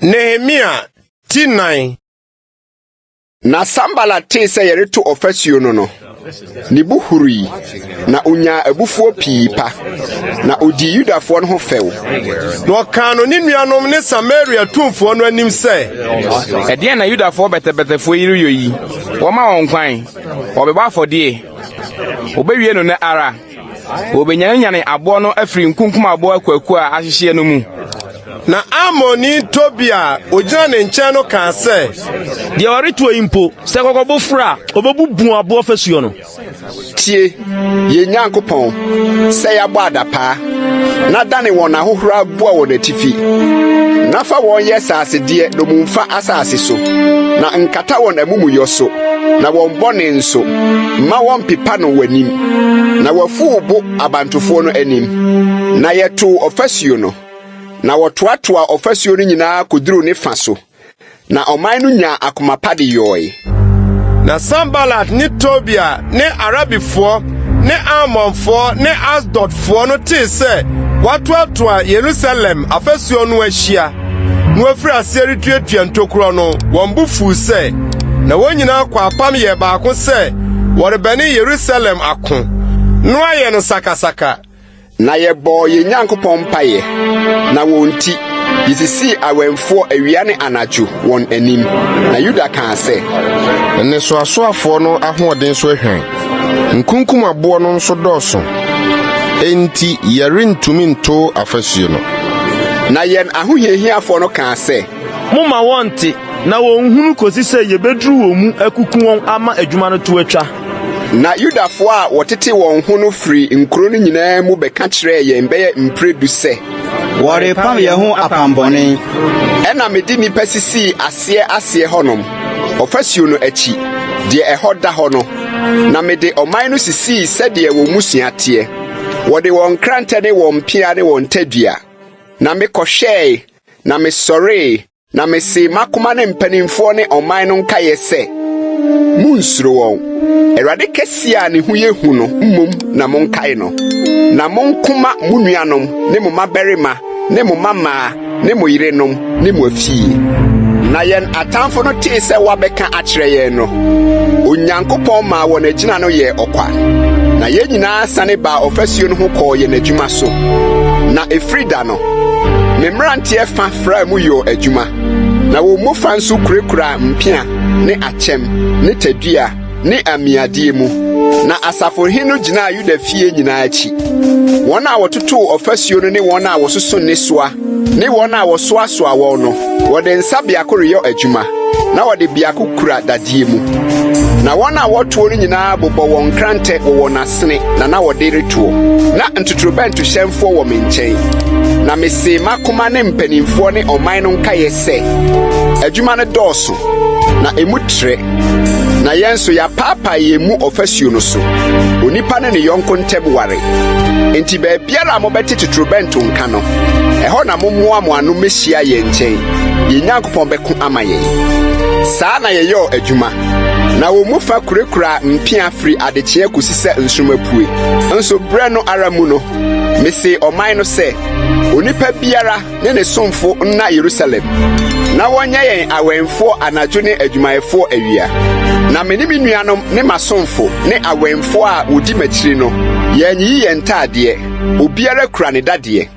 Nehemia ti nan. Na Sanbalat tee sɛ yɛreto ɔfasuo no no, ne bo hurui, na onyaa abufuo pii pa, na odii Yudafoɔ no ho fɛw. Na ɔkaa no ne nuanom ne Samaria atumfoɔ no anim sɛ. Ɛdeɛn na Yudafoɔ bɛtɛbɛtɛfoɔ yi reyɔ yi? Wɔmma wɔn kwan, wɔbɛbɔ afɔdeɛ. Wɔbɛwie no nnɛ ara. Wɔbɛnyanenyane aboɔ no afiri nkunkum aboɔ akuakuo a ahyehyeɛ no mu. Na Amonni Tobia a ogyina ne nkyɛn no kaa sɛ. Deɛ ɔretoɔ yi mpo, sɛ kɔkɔbo foro a, ɔbɛbubu aboɔ fasuo no. Tie, yɛn Nyankopɔn, sɛ yɛabɔ adapaa, na dane wɔn ahohora bua wɔn atifi, na fa wɔn yɛ sasedeɛ nnommumfa asase so, na nkata wɔn amumuyɔ so, na wɔn bɔne nso, mma wɔmmpepa no w'anim. Na wɔafu wo bo abantofoɔ no anim, na yɛtoo ɔfasuo no. Na wɔtoatoaa ɔfasuo no nyinaa kɔduruu ne fa so, na ɔman no nyaa akoma pa de yɔe. Na Sanbalat ne Tobia ne Arabifoɔ ne Amonfoɔ ne Asdodfoɔ no tee sɛ wɔatoatoa Yerusalem afasuo no ahyia, na wɔafiri aseɛ retuatua ntokuro no, wɔn bo fuu sɛ. Na wɔn nyinaa kɔɔ apam yɛɛ baako sɛ wɔrebɛne Yerusalem ako, na wɔayɛ no sakasaka. Na yɛbɔɔ yɛn Nyankopɔn mpaeɛ, na wɔn nti, yesisii awɛmfoɔ awia ne anadwo wɔn anim. Na Yuda kaa sɛ. Nnesoasoafoɔ no ahoɔden so ahwan, nkunkum aboɔ no nso dɔɔso, enti yɛrentumi nto afasuo no. Na yɛn ahohiahiafoɔ no kaa sɛ. Momma wɔnte na wɔnhunu kɔsi sɛ yɛbɛduru wɔn mu akuku wɔn ama adwuma no to atwa. Na Yudafoɔ a wɔtete wɔn ho no firii nkuro no nyinaa mu bɛka kyerɛɛ yɛn bɛyɛ mprɛdu sɛ. Wɔrepam yɛn ho apam bɔne. Ɛnna mede nnipa sisii aseɛ aseɛ hɔnom, ɔfasuo no akyi, deɛ ɛhɔ da hɔ no, na mede ɔman no sisii sɛdeɛ wɔn mmusua teɛ. Wɔde wɔn nkrantɛ ne wɔn mpea ne wɔn tadua. Na mekɔhwɛe, na mesɔree, na mesee m'akoma ne mpanimfoɔ ne ɔman no nkaeɛ sɛ, Munnsuro wɔn. Awurade kɛseɛ a ne ho yɛ hu no mmom na monkae no, na monko ma mo nuanom ne mo mmabarima ne mo mmammaa ne mo yerenom ne mo afie. Na yɛn atamfo no tee sɛ wɔabɛka akyerɛ yɛn no, Onyankopɔn maa wɔn agyina no yɛɛ ɔkwa, na yɛn nyinaa sane baa ɔfasuo no ho kɔɔ yɛn adwuma so. Na ɛfiri da no, me mmeranteɛ fa fraa mu yɔɔ adwuma, na wɔn mu fa nso kurakuraa mpea ne akyɛm ne tadua ne amiadeɛ mu. Na asafohene no gyinaa Yuda fie nyinaa akyi, wɔn a wɔtotoo ɔfasuo no ne wɔn a wɔsoso nnesoa ne wɔn a wɔsoasoa wɔn no, wɔde nsa biako reyɔ adwuma, na wɔde biako kura dadeɛ mu. Na wɔn a wɔtoɔ no nyinaa bobɔ wɔn nkrantɛ wɔ wɔn asene na na wɔde retoɔ. Na ntotorobɛntohyɛnfoɔ wɔ me nkyɛn. Na mesee m'akoma ne mpanimfoɔ ne ɔman no nkaeɛ sɛ, Adwuma no dɔɔso, na emu trɛ, na yɛn nso yɛapaapae yɛn mu ɔfasuo no so, onipa ne ne yɔnko ntam ware. Enti baabiara a mobɛte totorobɛnto nka no, ɛhɔ na mommoa mo ano mmehyia yɛn nkyɛn, yɛn Nyankopɔn bɛko ama yɛn. Saa na yɛyɔɔ adwuma, na wɔn mu fa kurakuraa mpea firi adekyeɛ kɔsi sɛ nsoromma pue. Nso berɛ no ara mu no, mesee ɔman no sɛ, Onipa biara ne ne somfo nna Yerusalem, na wɔnyɛ yɛn awɛmfoɔ anadwo ne adwumayɛfoɔ awia. Na me ne me nuanom ne m'asomfo ne awɛmfoɔ a wɔdi m'akyiri no, yɛanyiyi yɛn ntaadeɛ, obiara kura ne dadeɛ.